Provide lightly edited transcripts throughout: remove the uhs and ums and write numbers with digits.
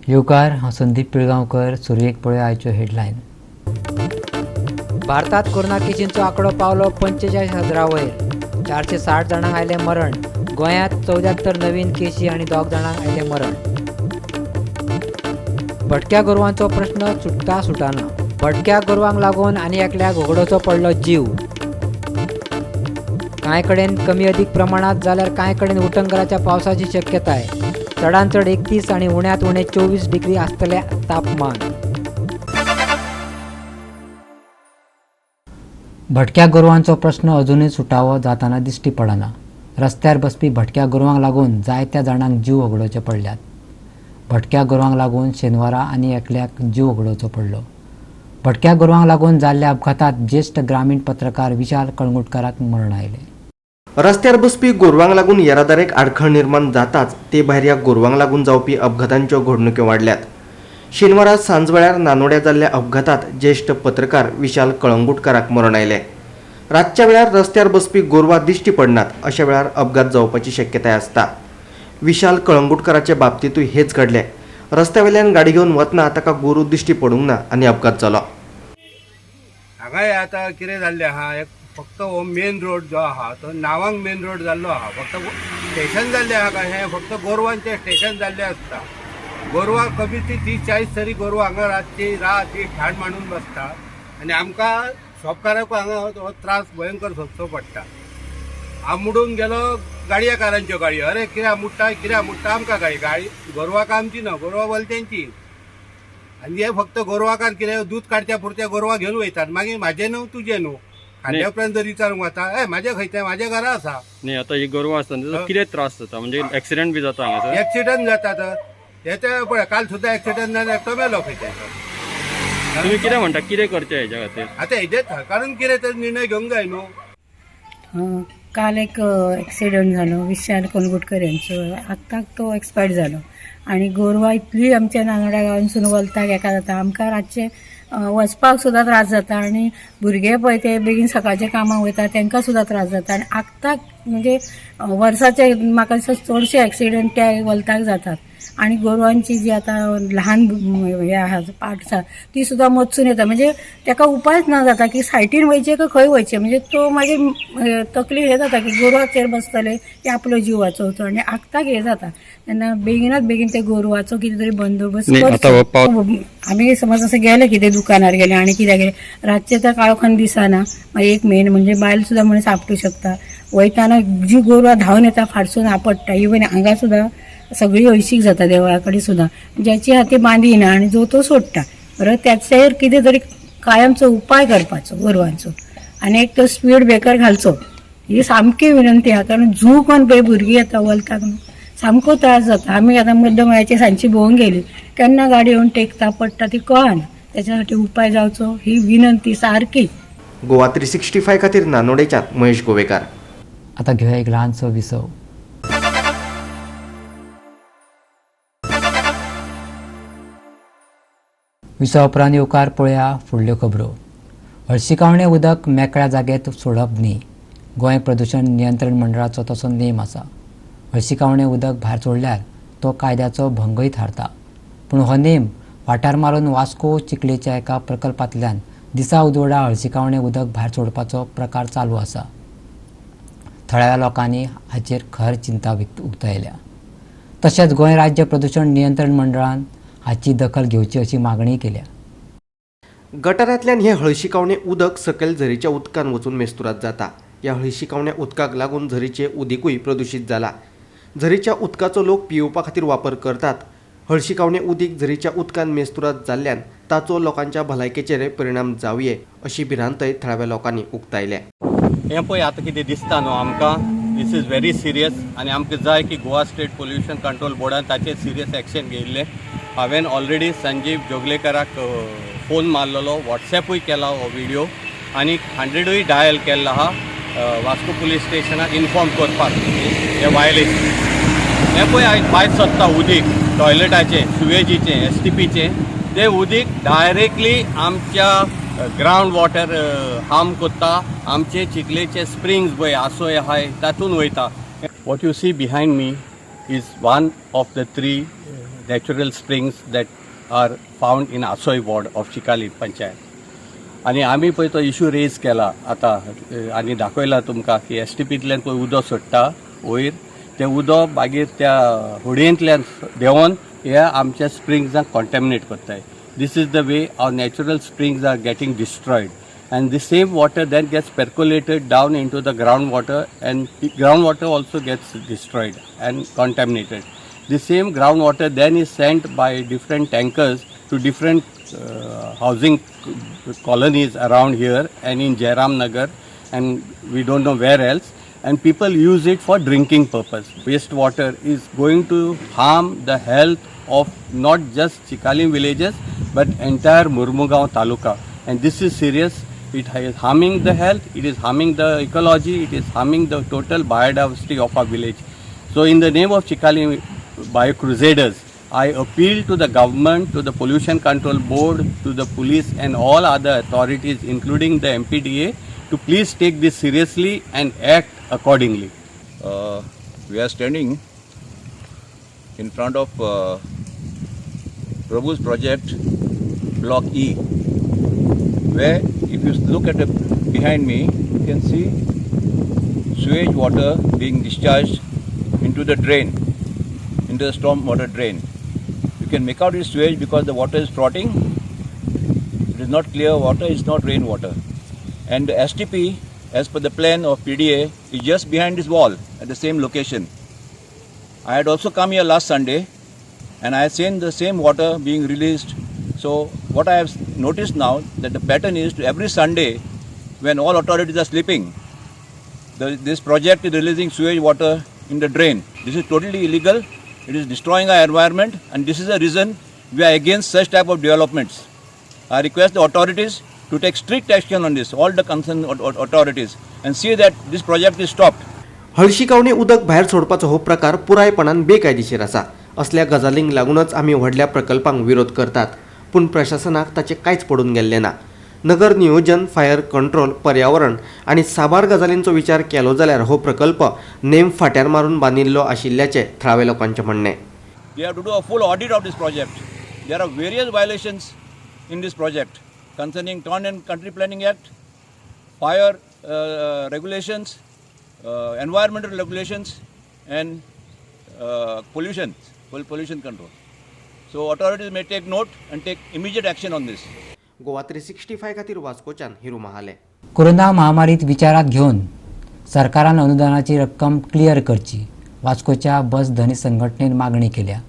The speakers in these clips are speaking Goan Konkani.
येवकार, हांव संदीप पिळगांवकर. सुरवेक पळय आयच्यो हेडलायन. भारतात कोरोना केशींचो आंकडो पावलो 45 हजारा वयर. 460 जाणांक आयलें मरण. गोंयांत 74 नवीन केशी आनी 2 जाणांक आयलें मरण. भटक्या गोरवांचो प्रश्न सुटता सुटाना. भटक्या गोरवांक लागून आनी एकल्याक होगडोवचो पडलो जीव. कांय कडेन कमी अदीक प्रमाणात जाल्यार कांय कडेन उटंगराच्या पावसाची शक्यताय. चडांत चड 31 आनी उण्यांत उणें 24 डिग्री आसतलें तापमान. भटक्या गोरवांचो प्रश्न अजुनूय सुटावो जातना दिश्टी पडना. रस्त्यार बसपी भटक्या गोरवांक लागून जायत्या जाणांक जीव होगडोवचे पडल्यात. भटक्या गोरवांक लागून शेनवारा आनी एकल्याक जीव होगडोवचो पडलो. भटक्या गोरवांक लागून जाल्ल्या अपघातात ज्येश्ठ ग्रामीण पत्रकार विशाल कळंगुटकाराक मरण आयलें. रस्त्यार बसपी गोरवांक लागून येरादारेक आडखळ निर्माण जाताच, ते भायर ह्या गोरवांक लागून जावपी अपघातांच्यो घडणुक्यो वाडल्यात. शेनवारा सांजवेळार नानोड्या जाल्ल्या अपघातात ज्येश्ठ पत्रकार विशाल कळंगुटकाराक मरण आयलें. रातच्या वेळार रस्त्यार बसपी गोरवां दिश्टी पडनात. अशा वेळार अपघात जावपाची शक्यताय आसता. विशाल कळंगुटकाराचे बाबतींतूय हेच घडलें. रस्त्या वयल्यान गाडी घेवन वतना ताका गोरू दिश्टी पडूंक ना आनी अपघात जालो. हांगा हे आतां कितें जाल्लें आहा, एक फक्त हो मेन रोड जो आहा तो नांवांक मेन रोड जाल्लो आहा. फक्त स्टेशन जाल्लें आहा काय हें फक्त गोरवांचें स्टेशन जाल्लें आसता. गोरवां कमी ती 30-40 तरी गोरवां हांगा रातची रात दीस ठाण मांडून बसता आनी आमकां शॉपकारांकूय हांगा हो त्रास भयंकर सोंसचो पडटा. आमुडून गेलो गाडयेकारांच्यो गाडयो, "अरे, कित्याक आमुडटा, कित्याक आमुडटा?" आमकां गाडी गाडी गोरवां आमची ना, गोरवां वलतेंची. आनी हे फक्त गोरवाकार कितें दूद काडच्या पुरत्या गोरवां घेवन वयतात. मागीर म्हाजें न्हू, तुजें न्हू. खाल्ल्या उपरांत जर विचारूंक वता, "ए, म्हाजें खंय तें?" "म्हाज्या घरा आसा." न्ही, आतां ही गोरवां आसता तेजो कितें त्रास जाता? म्हणजे एक्सिडंट बी जाता हांगासर? एक्सिडंट जाता. तर हे ते पळय, काल सुद्दां एक्सिडंट जावन एकटो मेलो खंय ते. तुमी कितें म्हणटा, कितें करचें हेज्या खातीर? आतां हेजेर सरकारान कितें तरी निर्णय घेवंक जाय न्हू. काल एक ॲक्सिडंट झालो विशाल कलगुटकर यांचो. आत्ताक तो एक्सपायर्ड झालो. आणि गोरवां इतली आमच्या नानोड्या गांवांसून वलताक एका जाता, आमकां रातचे वचपाक सुद्दां त्रास जाता. आणि भुरगे पळय ते बेगीन सकाळच्या कामाक वयता, तांकां सुद्दां त्रास जाता. आणि आत्ताक म्हणजे वर्साचे म्हाका दिसता चडशे एक्सिडंट त्या वलताक जातात. आणि गोरवांची जी आतां ल्हान हे आहा, पाट आसा, ती सुद्दां मदसून येता. म्हणजे ताका उपायच ना जाता की सायटीन वयचें काय खंय वयचें. म्हणजे तो मागीर तकली हे जाता की गोरवाचेर बसतले की आपलो जीव वाचोवचो. आनी आगताक हे जाता तेन्ना बेगिनात बेगीन ते गोरवाचो कितें तरी बंदोबस्त न्ही, आतां हो करचो. आमी समज असं गेले, कितें दुकानार गेले आनी कित्याक गेले, रातचें तर काळखान दिसना. मागीर एक मेन म्हणजे बायल सुद्दां म्हणून सापडूं शकता. वयताना जी गोरवां धांवन येता, फाटसून आपडटा. इवन हांगा सुद्दां सगळी हळशीक जाता. देवळा कडेन सुद्दां ज्याची हाती बांदिना आनी जो तो सोडटा. बरोबर, त्याचेर कितें तरी कायमचो उपाय करपाचो गोरवांचो आनी एक तो स्पीड ब्रेकर घालचो, ही सामकी विनंती आहा. कारण जू कोण पळय भुरगीं येता वलताक न्हू, सामको त्रास जाता. आमी आतां मद्दमळ्याची सांजची भोंवूंक गेली, केन्ना गाडी येवन टेकता पडटा ती कळना. त्याच्यासाठी उपाय जावचो ही विनंती सारकी. गोवा 365 खातीर नानोडेच्यान महेश गोवेकार. आता घेवया एक ल्हानसो विसव. विसवा उपरांत येवकार. पळया फुडल्यो खबरो. हळशिकावणें उदक मेकळ्या जाग्यात सोडप न्ही. गोंय प्रदूशण नियंत्रण मंडळाचो तसो नेम आसा. हळशिकावणें उदक भायर सोडल्यार तो कायद्याचो भंगय थारता. पूण हो नेम वाठार मारून वास्को चिखलेच्या एका प्रकल्पांतल्यान दिसा उजवाडा हळशिकावणें उदक भायर सोडपाचो प्रकार चालू आसा. थळाव्या लोकांनी हाचेर खर चिंता उक्तायल्या. तशेंच गोंय राज्य प्रदूशण नियंत्रण मंडळान हाची दखल घेवची अशी मागणी केल्या. गटारांतल्यान हें हळशिकावणें उदक सकयल झरीच्या उदकान वचून मेस्तुरात जाता. ह्या हळशिकावण्या उदकाक लागून झरीचें उदीकूय प्रदुशीत जाला. झरीच्या उदकाचो लोक पियेवपा खातीर वापर करतात. हळशिकावणें उदीक झरीच्या उदकान मेस्तुरात जाल्ल्यान ताचो लोकांच्या भलायकेचेर परिणाम जावये अशी भिरांतय थळाव्या लोकांनी उक्तायल्या. हें पळय, आतां कितें दिसता न्हू आमकां, this is very serious. आनी आमकां जाय की गोवा स्टेट पोल्युशन कंट्रोल बोर्डान ताचेर सिरियस एक्शन घेयिल्लें. हांवें ऑलरेडी संजीव जोगलेकराक फोन मारलेलो, वॉट्सॅपूय केला हो विडियो आनी 100ूय डायल केल्लो आहा वास्को पुलीस स्टेशनाक इन्फॉर्म करपाक हें वायलेशन. हें पळय, आयज भायर सरता उदीक टॉयलेटाचें, सुवेजीचें, एसटीपीचें, तें उदीक डायरेक्टली आमच्या ग्रावंड वॉटर हार्म करता. आमचे चिखलेचे स्प्रिंग्स पळय आसोय आहाय, तातूंत वयता. What you see behind me is one of the three natural springs that are found in Asoi ward of Chicalim panchayat. आनी आमी पळय तो इशू रेज केला आतां आनी दाखयला तुमकां की एस टी पींतल्यान पळय उदक सोडटा वयर, तें उदक मागीर त्या होडयेंतल्यान देंवोन ह्या आमच्या स्प्रिंग्सांक कॉन्टेमिनेट करताय. This is the way our natural springs are getting destroyed, and the same water then gets percolated down into the groundwater, and the groundwater also gets destroyed and contaminated. The same groundwater then is sent by different tankers to different housing colonies around here and in Jairam Nagar and we don't know where else, and people use it for drinking purpose. Wastewater is going to harm the health of not just Chicalim villages but entire Murmugao taluka, and this is serious. It is harming the health, it is harming the ecology, it is harming the total biodiversity of our village. So in the name of Chicalim Bio Crusaders, I appeal to the government, to the Pollution Control Board, to the police and all other authorities including the MPDA to please take this seriously and act accordingly. We are standing in front of Prabhu's project Block E, where if you look at the behind me, you can see sewage water being discharged into the drain, into the storm water drain. You can make out it's sewage because the water is frothing. It is not clear water, it's not rain water. And the STP, as per the plan of PDA, is just behind this wall at the same location. I had also come here last Sunday and I had seen the same water being released. So what I have noticed now, that the pattern is to every Sunday, when all authorities are sleeping, this project is releasing sewage water in the drain. This is totally illegal. It is destroying our environment, and this is the reason we are against such type of developments. I request the authorities to take strict action on this, all the concerned authorities, and see that this project is stopped. हळशिकावणे उदक भायर सोडपाचो हो प्रकार पुरायपणान बेकायदेशीर आसा. असल्या गजालींक लागूनच आमी व्हडल्या प्रकल्पांक विरोध करतात, पूण प्रशासनाक ताचें कांयच पडून गेल्लें ना. नगर नियोजन, फायर कंट्रोल, पर्यावरण आनी साबार गजालींचो विचार केलो जाल्यार हो प्रकल्प नेम फाट्यार मारून बांदिल्लो आशिल्ल्याचें थळाव्या लोकांचें म्हणणें. They have to do a full audit of this project. There are various violations in this project concerning Town and Country Planning Act, fire regulations, environmental regulations, and pollution control. So authorities may take note and take immediate action on this. Goa 365 खातीर वास्कोच्यान हिरू महाले. कोरोना महामारीत विचारात घेवन सरकारान अनुदानाची रक्कम क्लियर करची, वास्कोच्या बस धनी संघटनेन मागणी केल्या.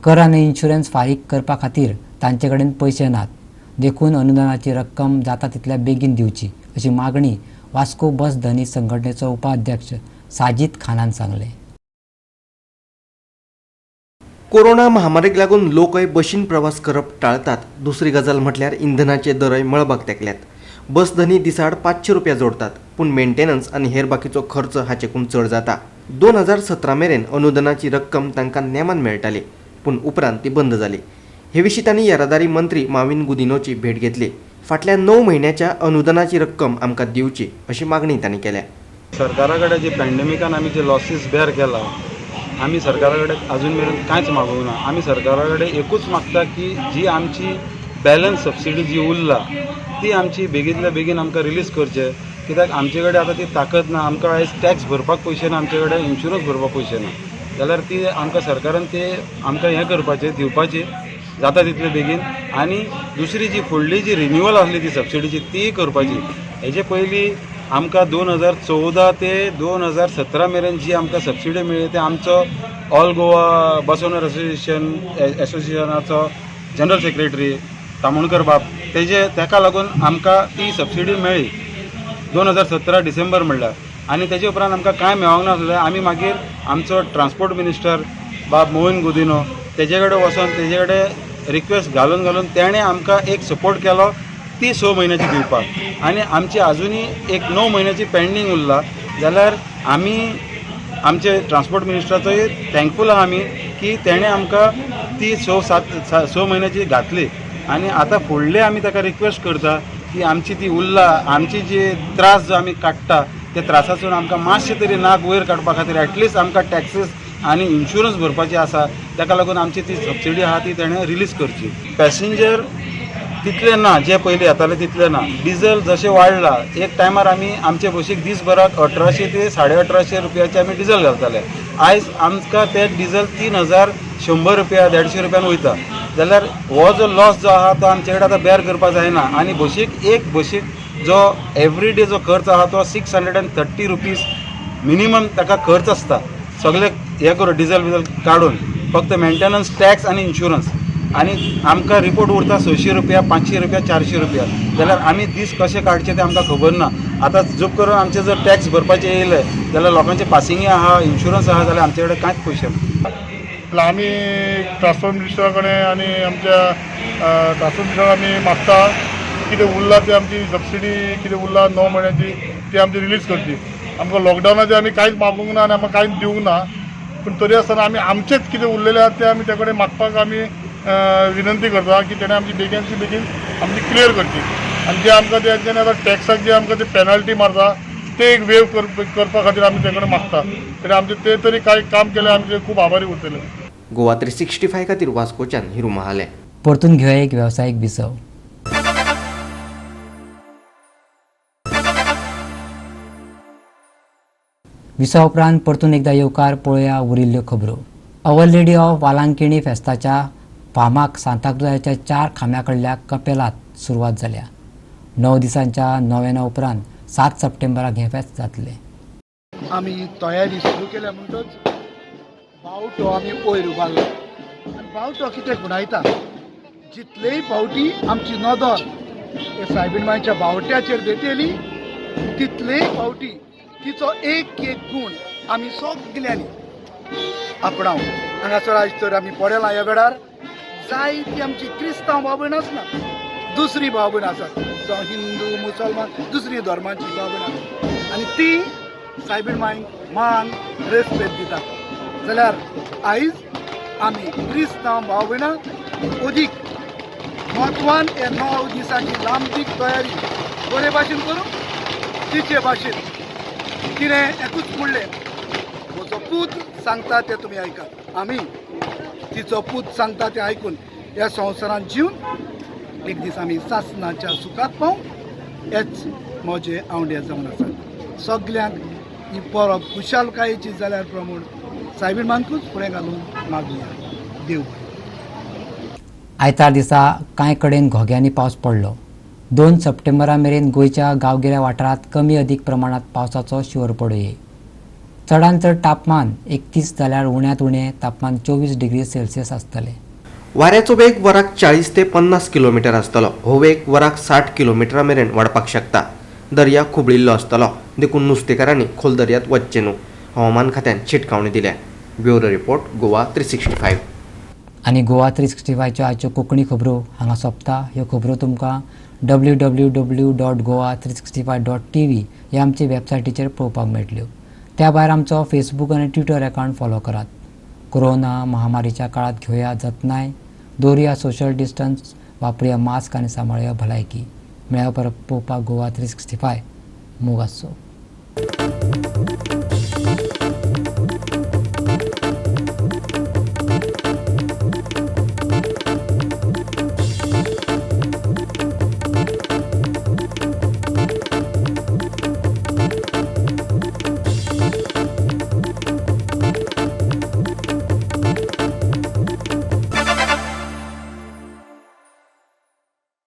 कर आनी इन्शुरन्स फारीक करपा खातीर तांचे कडेन पयशे नात, देखून अनुदानाची रक्कम जाता तितल्या बेगीन दिवची अशी मागणी वास्को बस धनी संघटनेचो उपाध्यक्ष साजीद खानान सांगलें. कोरोना महामारीक लागून लोकय बशीन प्रवास करप टाळतात. दुसरी गजाल म्हटल्यार इंधनाचे दरय मळबाक तेकल्यात. बस धनी दिसाड 500 रुपया जोडतात, पूण मेंटेनन्स आनी हेर बाकीचो खर्च हाचेकून चड जाता. 2017 मेरेन अनुदानाची रक्कम तांकां नेमान मेळटाली, पूण उपरांत ती बंद जाली. हे विशीं तांणी येरादारी मंत्री माविन गुदिनोची भेट घेतली. फाटल्या 9 म्हयन्याच्या अनुदानाची रक्कम आमकां दिवची अशी मागणी तांणी केल्या. सरकारा कडेन जे पॅन्डेमिकान आमी जे लॉसीस बेर केला, आमी सरकारा कडेन अजून मेरेन कांयच मागूंक ना. आमी सरकारा कडेन एकूच मागता की जी आमची बॅलन्स सबसिडी जी उरला ती आमची बेगीनल्या बेगीन आमकां रिलीज करचे, कित्याक आमचे कडेन आतां ती ताकद ना. आमकां आयज टॅक्स भरपाक पयशे ना, आमचे कडेन इन्शुरन्स भरपाक पयशे ना, जाल्यार ती आमकां सरकारान ते आमकां हें करपाचें दिवपाची जाता तितले बेगीन. आनी दुसरी जी फुडली जी रिन्युअल आसली ती सबसिडीची ती करपाची. हेजे पयलीं आमकां 2014 ते 2017 मेरेन जी आमकां सबसिडी मेळ्ळी ते आमचो ऑल गोवा बस ओनर एसोसिएशनाचो जनरल सेक्रेटरी तामोणकर बाब तेजे तेका लागून आमकां ती सबसिडी मेळ्ळी 2017 डिसेंबर म्हणल्यार. आनी तेजे उपरांत आमकां कांय मेळोंक नासलें. आमी मागीर आमचो ट्रान्सपोर्ट मिनिस्टर बाब मोहन गुदिनो तेजे कडेन वचोन तेजे कडेन रिक्वेस्ट घालून घालून तेणें आमकां एक सपोर्ट केलो ती 6 म्हयन्याची दिवपाक. आनी आमची आजुनूय एक 9 म्हयन्याची पेंडींग उरला. जाल्यार आमी आमचे ट्रान्सपोर्ट मिनिस्टराचोय थँकफूल आहा आमी की तेणें आमकां ती 6 म्हयन्याची घातली. आनी आतां फुडले आमी ताका रिक्वेस्ट करता की आमची ती उरला, आमची जी त्रास जो आमी काडटा त्या त्रासासून आमकां मातशें तरी नाक वयर काडपा खातीर एटलिस्ट आमकां टॅक्सीस आनी इन्शुरन्स भरपाची आसा, ताका लागून आमची ती सबसिडी आहा ती तेणें रिलीज करची. पॅसेंजर तितले ना जे पयलीं येताले तितले ना. डिझल जशें वाडला, एक टायमार आमी आमचे बशीक दीसभराक 1800 ते 1850 रुपयाचे आमी डिझल घालताले. आयज आमकां ते डिझल 3100 रुपया 150 रुपयान वयता. जाल्यार हो जो लॉस जो आहा तो आमचे कडेन आतां बेर करपाक जायना. आनी बशीक एक बशीक जो एवरी डे जो खर्च आहा तो 630 रुपीज मिनिमम ताका खर्च आसता, सगळे हे करून डिझल बिझल काडून, फक्त मेंटेनन्स टॅक्स आनी इन्शुरन्स. आनी आमकां रिपोर्ट उरता 600 रुपया, 500 रुपया, 400 रुपया. जाल्यार आमी दीस कशे काडचे ते आमकां खबर ना. आतां जप करून आमचे जर टॅक्स भरपाचे येयले जाल्यार लोकांचे पासिंगय आहा, इन्शुरन्स आहा, जाल्यार आमचे कडेन कांयच पयशे ना. आमी ट्रान्सपोर्ट मिनिस्टरा कडेन आनी आमच्या ट्रान्सपोर्ट मिनिस्टरा आमी मागता कितें उरला ते आमची सबसिडी कितें उरला 9 म्हयन्याची ती आमची रिलीज करची. आमकां लॉकडावनाचें आमी कांयच मागूंक ना आनी आमकां कांयच दिवंक ना, पूण तरी आसतना आमी आमचेच कितें उरलेलें आसा तें आमी त्या कडेन मागपाक आमी विनंती करता की तेणें आमची बेगीनची बेगीन आमची क्लियर करची. आनी जे आमकां तेंच्यानी आतां टॅक्साक जे आमकां ते पेनल्टी मारता ते एक वेव करपा खातीर आमी ते कडेन मागता. तरी आमचें ते तरी कांय काम केलें आमचें खूब आभारी उरतले. गोवा 365 खातीर वास्कोच्यान हिरू महाले. परतून घेवया एक वेवसायीक विसव. विसवा उपरांत परतून एकदा येवकार पळोवया उरिल्ल्यो खबरो. Our lady of वालांकिणी फेस्ताच्या फामाक सांताक्रुजाच्या 4 खांब्या कडल्या कपेलांत सुरवात जाल्या. 9 दिसांच्या नोवेना उपरांत 7 सप्टेंबराक हें फेस्त जातलें. आमी तयारी सुरू केल्या म्हणटच बावटो आमी वयर उबारलो आनी बावटो कितें खुणायता, जितलेय फावटी आमची नदर हे सायबीण मायच्या बावट्याचेर देतली तितलेय फावटी तिचो एक एक गूण आमी सगल्यांनी आपणाव. हांगासर आयज तर आमी पळयलां ह्या वेळार जायती आमची क्रिस्तांव भाव भयण आसना, दुसरी भाव भयण आसात, जावं हिंदू मुसलमान दुसरी धर्माची भाव भयण आसात आनी ती सायबीण मायक मान रेस्पेद दितात. जाल्यार आयज आमी क्रिस्तांव भाव भयणां अदीक म्हत्वान हे 9 दिसांची लांबदीक तयारी बरे भाशेन करूं. तिचे भाशेन तिणें एकूच म्हणलें, म्हजो पूत सांगता तें तुमी आयकात. आमी तिचो पूत सांगता तें आयकून ह्या संवसारांत जिवन एक दीस आमी सासणाच्या सुखाक पावूं हेच म्हजे आवंडे जावन आसात. सगल्यांक ही परब खुशालकायेची जाल्यार प्रमाण सायबीण मानकूच फुडें घालून मागुया. देव. आयतार दिसा कांय कडेन घोग्यांनी पावस पडलो. 2 सप्टेंबरा मेरेन गोंयच्या गांवगिऱ्या वाठारांत कमी अदीक प्रमाणांत पावसाचो शिंवर पडुये. चडांत चड तापमान 31 जाल्यार उण्यांत उणें तापमान 24 डिग्री सेल्सियस आसतलें. वाऱ्याचो वेग वराक 40 ते 50 किलोमिटर आसतलो. हो वेग वराक 60 किलोमिटरा मेरेन वाडपाक शकता. दर्या खुबळिल्लो आसतलो, देखून नुस्तेकारांनी खोल दर्यांत वचचें न्हू, हवामान खात्यान शिटकावणी दिल्या. Bureau report, Goa 365. आनी गोवा 365च्यो आयच्यो कोंकणी खबरो हांगा सोंपता. ह्यो खबरो तुमकां www.goa365.tv ह्या आमचे वेबसायटीचेर पळोवपाक मेळटल्यो. त्या भायर आमचो फेसबूक आनी ट्विटर अकावंट फॉलो करात. कोरोना महामारीच्या काळात घेवया जतनाय, दवरुया सोशल डिस्टन्स, वापरुया मास्क आनी सांबाळुया भलायकी. मेळ्या परत पळोवपाक गोवा 365. मोग आसचो.